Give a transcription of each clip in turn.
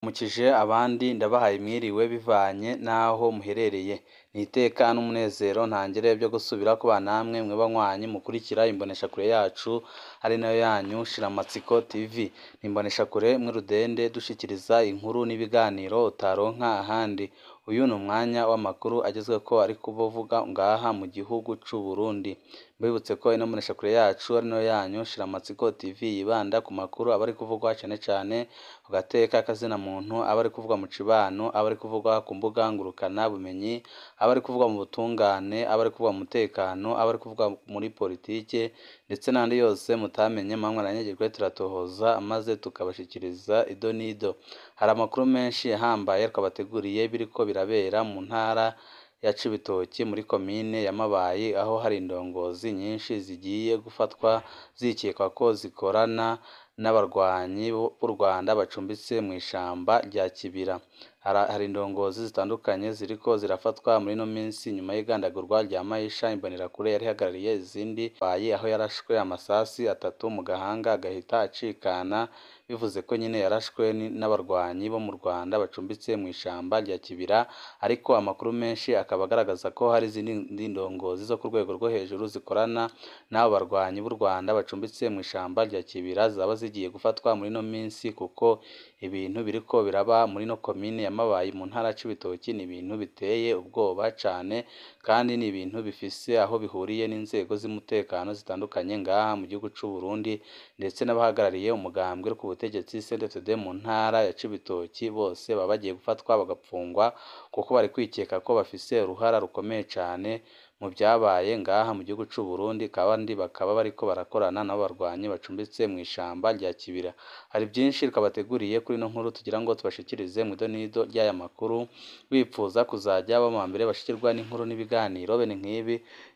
Mukije abandi ndabahaye mwiriwe bivanye n'aho muherereye. Ni iteka n'umunezero ntangere byo gusubira kubana namwe mwe banywanyi mukurikira imboneshakure yacu ari nayo yanyu Shiramatsiko TV. Ni imboneshakure mwe rudende dushikiriza inkuru n'ibiganiro utaronka ahandi. Uyu ni umwanya w'amakuru agezweko ari kuvuga ngaha mu gihugu c'u Burundi. Mbibutse ko ino mboneshakure yacu ari nayo yanyu Shiramatsiko TV yibanda ku makuru aba ari kuvugwa cane cane ku gateka k'azina muntu, aba ari kuvugwa mu cibano, aba ari kuvugwa ku mbuga ngurukana bumenyi, aba ari kuvugwa mu butungane, aba ari kuvugwa mu mutekano, aba ari kuvugwa muri politike ndetse n'andi yose mutamenye muba mwaranyagijwe turatohoza maze tukabashikiriza ido n'ido. Hari amakuru menshi ahambaye twabateguriye biriko birabera mu ntara ya Cibitoki muri komine ya Mabayi, aho hari indongozi nyinshi zigiye gufatwa zikekwa ko zikorana n'abarwanyi b'u Rwanda bacumbitse mw'ishamba rya Kibira. Hari indongozi zitandukanye ziriko zirafatwa muri ino minsi nyuma y'igandagurwa rya Mahisha Imbonerakure yari ihagarariye izindi Mabayi, aho yarashwe amasasi atatu mu gahanga agahita acikana, bivuze ko nyine yarashwe n'abarwanyi bo mu Rwanda bacumbitse mw'ishamba rya Kibira, ariko amakuru menshi akaba agaragaza ko hari izindi ndongozi zo ku rwego rwo hejuru zikorana n'abo barwanyi b'u Rwanda bacumbitse mw'ishamba rya Kibira zaba zigiye gufatwa muri ino minsi, kuko ibintu biriko biraba muri ino komine ya Mabayi mu ntara ya Cibitoki ni ibintu biteye ubwoba cane, kandi ni ibintu bifise aho bihuriye n'inzego z'umutekano zitandukanye ngaha mu gihugu c'u Burundi, ndetse n'abahagarariye umugambwe uri ku butegetsi CNDD-FDD mu ntara ya Cibitoki bose baba bagiye gufatwa bagapfungwa, kuko bari kwikeka ko bafise uruhara rukomeye cane mu vyabaye ngaha mu gihugu c'u Burundi, kandi bakaba bariko barakorana n'abo barwanyi bacumbitse mw'ishamba rya Kibira. Hari vyinshi twabateguriye kuri ino nkuru tugira ngo tubashikirize mw'ido n'ido ry'aya makuru, wipfuza kuzaja uba muwa mbere bashikirwa n'inkuru n'ibiganiro bene nk'ibi,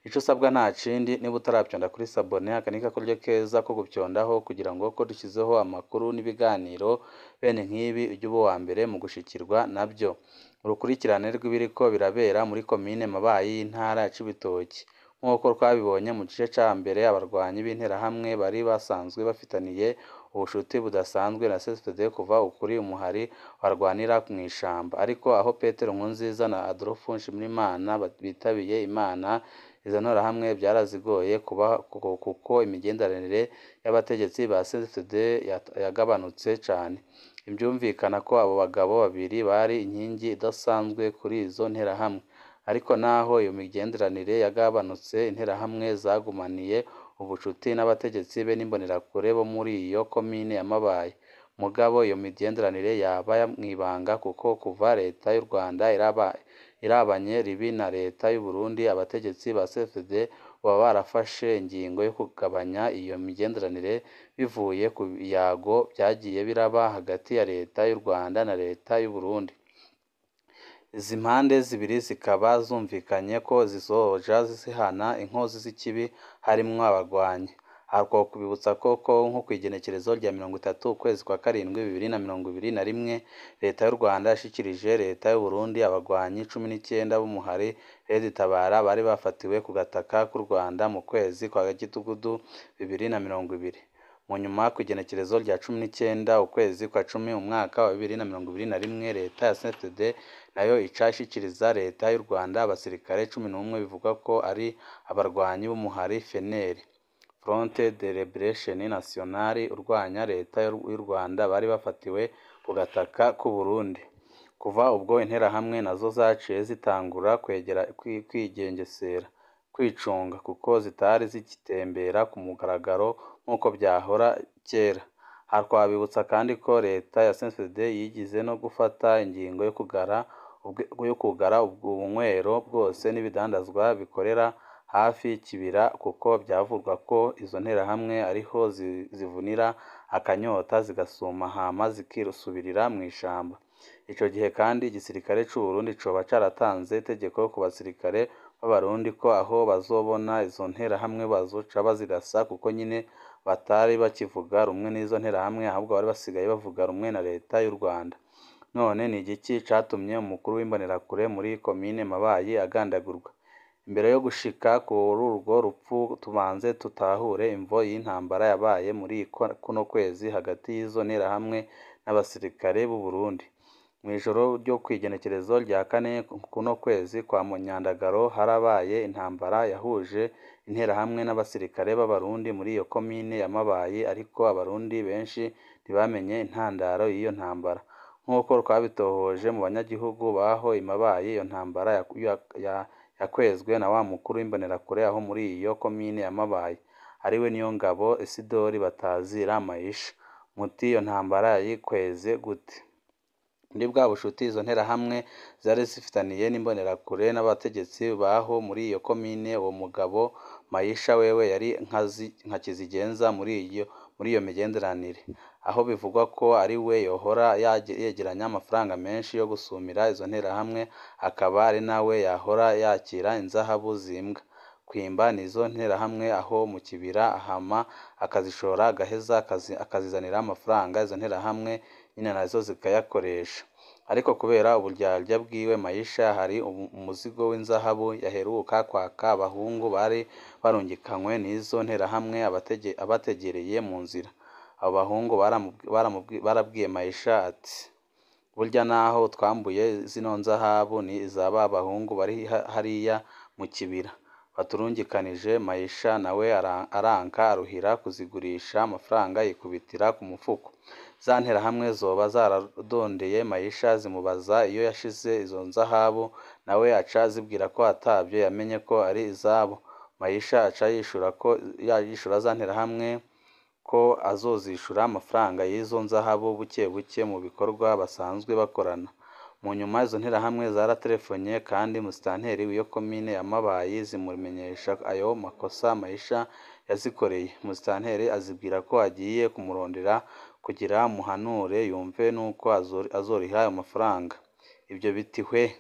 ico usabwa nta kindi niba utaravyonda kuri sabone, aka ni akaryo keza ko gupyondaho kugira ngo ko dushizeho amakuru n'ibiganiro bene nk'ibi uje uba uwa mbere mu gushikirwa navyo. Urukurikirane rw'ibiriko birabera muri komine Mabayi y'intara ya Cibitoki. Nk'uko twabibonye mu gice ca mbere, abarwanyi b'interahamwe bari basanzwe bafitaniye ubushuti budasanzwe na CNDD-FDD kuva ukuri umuhari barwanira mw'ishamba. Ariko aho Petero Nkurunziza na Adolphe Nshimirimana bitabiye Imana, izo nterahamwe vyarazigoye kuko imigenderanire y'abategetsi ba CNDD-FDD yagabanutse cane. Ivyumvikana ko abo bagabo babiri bari inkingi idasanzwe kuri izo nterahamwe. Ariko naho iyo migenderanire yagabanutse, interahamwe zagumaniye ubucuti n'abategetsi be n'imbonerakure bo muri iyo komine ya Mabayi. Mugabo iyo migenderanire yaba mw'ibanga kuko kuva leta y'u Rwanda irabanye ribi na leta y'u Burundi, abategetsi ba CNDD-FDD boba barafashe ingingo yo kugabanya iyo migenderanire bivuye ku biyago vyagiye biraba hagati ya leta y'u Rwanda na leta y'u Burundi. Izi mpande zibiri zikaba zumvikanye ko zizoja zihana inkozi z'ikibi harimwo abarwanyi. Aha twokwibutsa ko nko kw'igenekerezo rya 30 ukwezi kwa karindwi 2021, leta y'u Rwanda yashikirije leta y'u Burundi abarwanyi 19 b'umuhari Red Tabara bari bafatiwe ku gataka k'u Rwanda mu kwezi kwa Gitugudu 2020. Mu nyuma kw'igenekerezo rya 19 ukwezi kwa cumi umwaka wa 2021, leta ya CNDD-FDD nayo ica ishikiriza leta y'u Rwanda abasirikare 11 bivugwa ko ari abarwanyi b'umuhari FNL, Front de Liberation Nationale urwanya leta y'u Rwanda bari bafatiwe ku gataka k'u Burundi. Kuva ubwo interahamwe nazo zaciye zitangura kwigengesera, kwicunga, kuko zitari zigitembera ku mugaragaro nk'uko vyahora kera. Aha twabibutsa kandi ko leta ya CNDD-FDD yigize no gufata ingingo yo kugara ubunywero bwose n'ibidandazwa bikorera hafi y'ikibira, kuko vyavugwa ko izo nterahamwe ariho zivunira akanyota zigasuma hama zikisubirira mw'ishamba. Ico gihe kandi igisirikare c'u Burundi coba caratanze itegeko ku basirikare b'Abarundi ko aho bazobona izo nterahamwe bazoca bazirasa, kuko nyene batari bakivuga rumwe n'izo nterahamwe, ahubwo bari basigaye bavuga rumwe na leta y'u Rwanda. None ni igiki catumye umukuru w'imbonerakure muri komine Mabayi agandagurwa? Imbere yo gushika kuri urwo rupfu tubanze tutahure imvo y'intambara yabaye muri kuno kwezi hagati y'izo nterahamwe n'abasirikare b'u Burundi. Mw'ijoro ryo kw'igenekerezo rya kane kuno kwezi kwa Munyandagaro harabaye intambara yahuje interahamwe n'abasirikare b'Abarundi muri iyo komine ya Mabayi, ariko Abarundi benshi ntibamenye intandaro y'iyo ntambara. Nk'uko twabitohoje mu banyagihugu baho i Mabayi, iyo ntambara yakwezwe na wa mukuru w'imbonerakure aho muri iyo komine ya Mabayi, ariwe Niyongabo Isidori batazira Mayisha. Muti iyo ntambara yayikweze gute? Muri bwa bucuti izo nterahamwe zari zifitaniye n'imbonerakure n'abategetsi baho muri iyo komine, uwo mugabo Mayisha wewe yari nka kizigenza muri iyo migenderanire, aho bivugwa ko ari we yohora yegeranya amafaranga menshi yo gusumira izo nterahamwe, akaba ari nawe yahora yakira inzahabu zimbwa kwimba n'izo nterahamwe aho mu kibira, hama akazishora agaheza akazizanira amafaranga izo nterahamwe nyene nazo zikayakoresha. Ariko kubera uburyarya bwiwe Mayisha, hari umuzigo w'inzahabu yaheruka kwaka abahungu bari barungikanywe n'izo nterahamwe abategereye mu nzira. Abo bahungu barabwiye Mayisha ati: "Burya naho twambuye zino nzahabu ni iza ba bahungu bari hariya mu kibira baturungikanije." Mayisha nawe aranka aruhira kuzigurisha amafaranga yikubitira ku mufuko. Za nterahamwe zoba zaradondeye Mayisha zimubaza iyo yashize izo nzahabu, nawe aca azibwira ko atavyo yamenye ko ari izabo. Mayisha aca yishura za nterahamwe ko azozishura amafaranga y'izo nzahabu buke buke mu bikorwa basanzwe bakorana. Mu nyuma izo nterahamwe zaraterefonye kandi musitanteri w'iyo komine ya Mabayi zimumenyesha ayo makosa Mayisha yazikoreye. Musitanteri azibwira ko agiye kumurondera kugira muhanure yumve nuko azoriha ayo mafaranga. Ivyo biti hwe!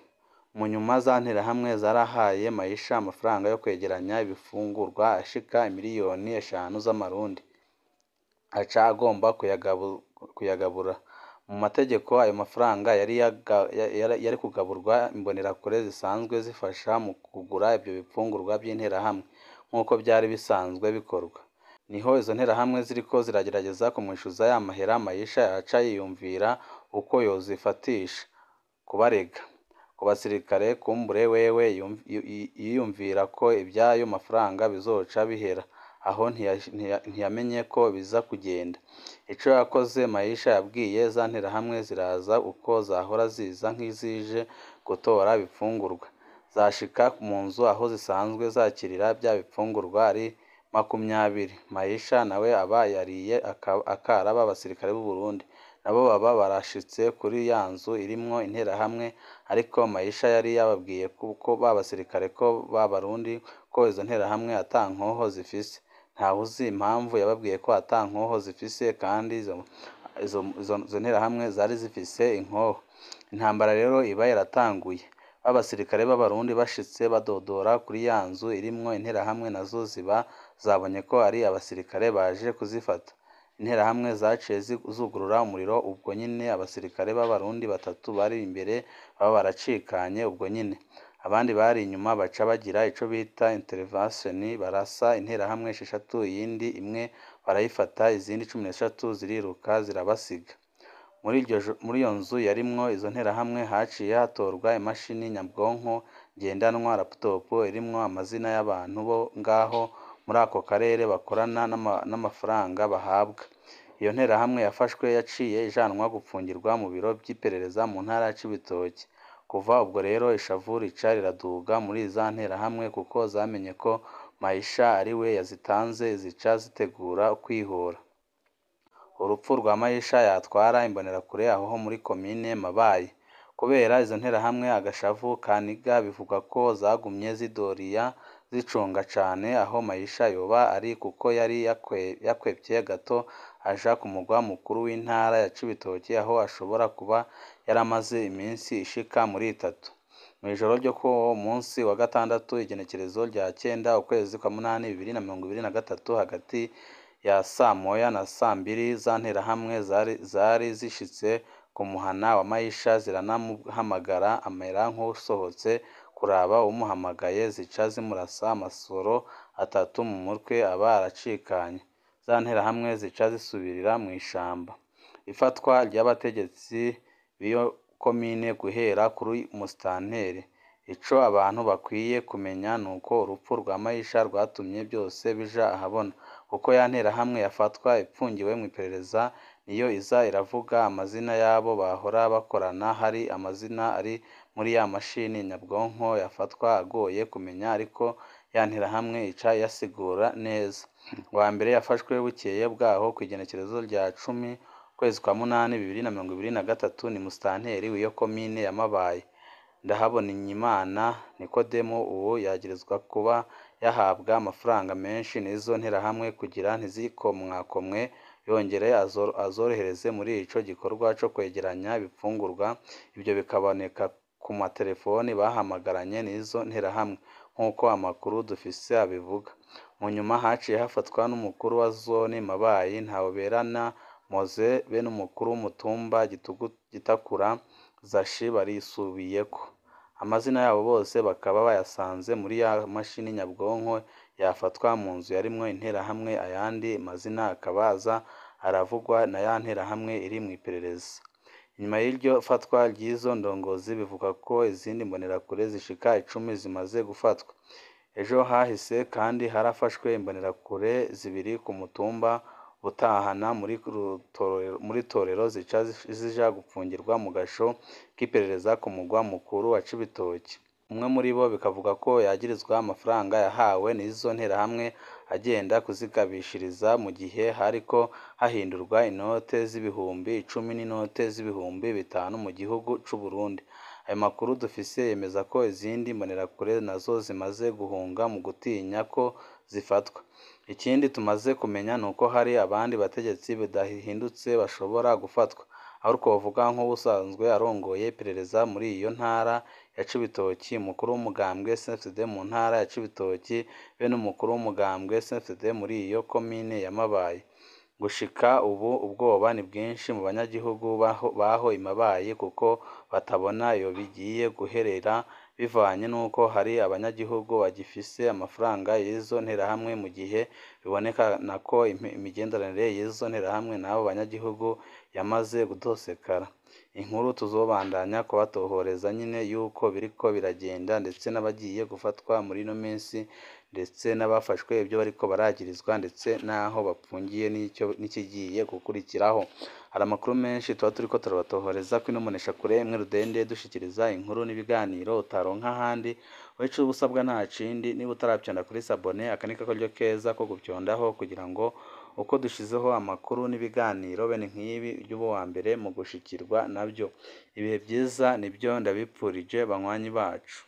Mu nyuma za nterahamwe zarahaye Mayisha amafaranga yo kwegeranya ibifungurwa ashika 5 miliyoni z'amarundi, aca agomba kuyagabura. Mu mategeko ayo mafaranga yari kugaburwa imbonerakure zisanzwe zifasha mu kugura ivyo bifungurwa vy'interahamwe, nk'uko vyari bisanzwe bikorwa. Niho izo nterahamwe ziriko ziragerageza kumwishuza ya mahera, Mayisha yaca yiyumvira uko yozifatisha kubarega ku basirikare, kumbure wewe yiyumvira ko ivy'ayo mafaranga bizoca bihera aho, ntiyamenye ko biza kugenda. Ico yakoze Mayisha, yabwiye za nterahamwe ziraza uko zahora ziza nk'izije gutora ibifungurwa. Zashika mu nzu aho zisanzwe zakirira vya bifungurwa ari 20, Mayisha nawe aba yariye akara b'abasirikare b'u Burundi, nabo baba barashitse kuri ya nzu irimwo interahamwe, ariko Mayisha yari yababwiye ko ba basirikare ko b'Abarundi ko izo nterahamwe ata nkoho zifise. Ntawuzi impamvu yababwiye ko ata nkoho zifise kandi izo nterahamwe zari zifise inkoho. Intambara rero iba iratanguye. Ba basirikare b'Abarundi bashitse badodora kuri ya nzu irimwo interahamwe, nazo ziba zabonye ko ari abasirikare baje kuzifata. Interahamwe zaciye zugurura umuriro ubwo nyene, abasirikare b'Abarundi batatu bari imbere baba baracikanye ubwo nyene. Abandi bari inyuma baca bagira ico bita intervention, barasa interahamwe 6, iyindi imwe barayifata, izindi 13 ziriruka zirabasiga. Muri iyo nzu yarimwo izo nterahamwe haciye hatorwa imashini nyabwonko ngendanwa laptop irimwo amazina y'abantu bo ngaho muri ako karere bakorana n'amafaranga bahabwa. Iyo nterahamwe yafashwe yaciye ijanwa gupfungirwa mu biro vy'iperereza mu ntara ya Cibitoke. Kuva ubwo rero ishavu rica riraduga muri za nterahamwe kuko zamenye ko Mayisha ariwe yazitanze, zica zitegura kwihora. Urupfu rwa Mayisha yatwara imbonerakure aho muri komine Mabayi. Kubera izo nterahamwe agashavu kaniga, bivugwa ko zagumye zidoriya zicunga cane aho Mayisha yoba ari, kuko yari yakwepye gato aja ku mugwa mukuru w'intara ya Cibitoke, aho ashobora kuba yaramaze iminsi ishika muri 3. Mw'ijoro ryo kuwo munsi wa gatandatu, igenekerezo rya 9 ukwezi kwa munani 2023, hagati ya saa 1 na saa 2, za nterahamwe zari zishitse ku muhana wa Mayisha ziranamuhamagara, amera nk'uwusohotse kuraba uwumuhamagaye, zica zimurasa amasoro 3 mu mutwe aba aracikanye. Za nterahamwe zica zisubirira mw'ishamba. Ifatwa ry'abategetsi b'iyo komine guhera kuri musitanteri. Ico abantu bakwiye kumenya nuko urupfu rwa Maisha rwatumye byose bija ahabona, kuko ya nterahamwe yafatwa ipfungiwe mw'iperereza niyo iza iravuga amazina y'abo bahora bakorana. Hari amazina ari muri ya mashini nyabwonko yafatwa agoye kumenya, ariko ya nterahamwe ica iyasigura neza. Uwa mbere yafashwe bukeye bwaho kw'igenekerezo rya 10 ukwezi kwa munani 2023 ni musitanteri w'iyo komine ya Mabayi, Ndahabonimana Nikodemu. Ubu yagirizwa kuba yahabwa amafaranga menshi n'izo nterahamwe kugira ntizikomwakomwe, yongere azorohereze muri ico gikorwa co kwegeranya ibifungurwa. Ivyo bikaboneka ku matelefoni bahamagaranye n'izo nterahamwe, nk'uko amakuru dufise abivuga. Mu nyuma haciye hafatwa n'umukuru wa zone Mabayi, Ntahoberana Moze, be n'umukuru w'umutumba Gitakura Zashi barisubiyeko. Amazina yabo bose bakaba bayasanze muri ya mashini nyabwonko yafatwa mu nzu yarimwo interahamwe, ayandi mazina akaba aza aravugwa na ya nterahamwe iri mw'iperereza. Inyuma y'iryo fatwa ry'izo ndongozi, bivugwa ko izindi mbonerakure zishika 10 zimaze gufatwa. Ejo hahise kandi harafashwe imbonerakure zibiri ku mutumba Butahana muri Torero, zica zija gupfungirwa mu gasho k'iperereza ku mugwa mukuru wa Cibitoke. Umwe muri bo bikavuga ko yagirizwa amafaranga yahawe n'izo nterahamwe agenda kuzigabishiriza mu gihe hariko hahindurwa inote z'ibihumbi 10 n'inote z'ibihumbi 5 mu gihugu c'Uburundi. Ayo makuru dufise yemeza ko izindi mbonerakure nazo zimaze guhunga mu gutinya ko zifatwa. Ikindi tumaze kumenya nuko hari abandi bategetsi bidahindutse bashobora gufatwa, aho twovuga nk'uwusanzwe arongoye iperereza muri iyo ntara ya Cibitoki, umukuru w'umugambwe CNDD mu ntara ya Cibitoki, be n'umukuru w'umugambwe CNDD muri iyo komine ya Mabayi. Gushika ubu ubwoba ni bwinshi mu banyagihugu baho i Mabayi, kuko batabona iyo bigiye guherera, bivanye n'uko hari abanyagihugu bagifise amafaranga y'izo nterahamwe, mu gihe bibonekana ko imigenderanire y'izo nterahamwe n'abo banyagihugu yamaze gutosekara. Inkuru tuzobandanya kubatohoreza nyene yuko biriko biragenda, ndetse n'abagiye gufatwa muri ino minsi, ndetse n'abafashwe ibyo bariko baragirizwa, ndetse n'aho bapfungiye n'ikigiye gukurikiraho. Hari amakuru menshi tuba turiko turabatohoreza kw'ino mboneshakure imwe rudende, dushikiriza inkuru n'ibiganiro utaronka ahandi. Wewe ico uba usabwa nta kindi, niba utaravyonda kuri sabone, aka ni karyo keza ko gupyondaho kugira ngo uko dushizeho amakuru n'ibiganiro bene nk'ibi ujye uba uwa mbere mu gushikirwa navyo. Ibihe vyiza nivyo ndabipfurije banywanyi bacu.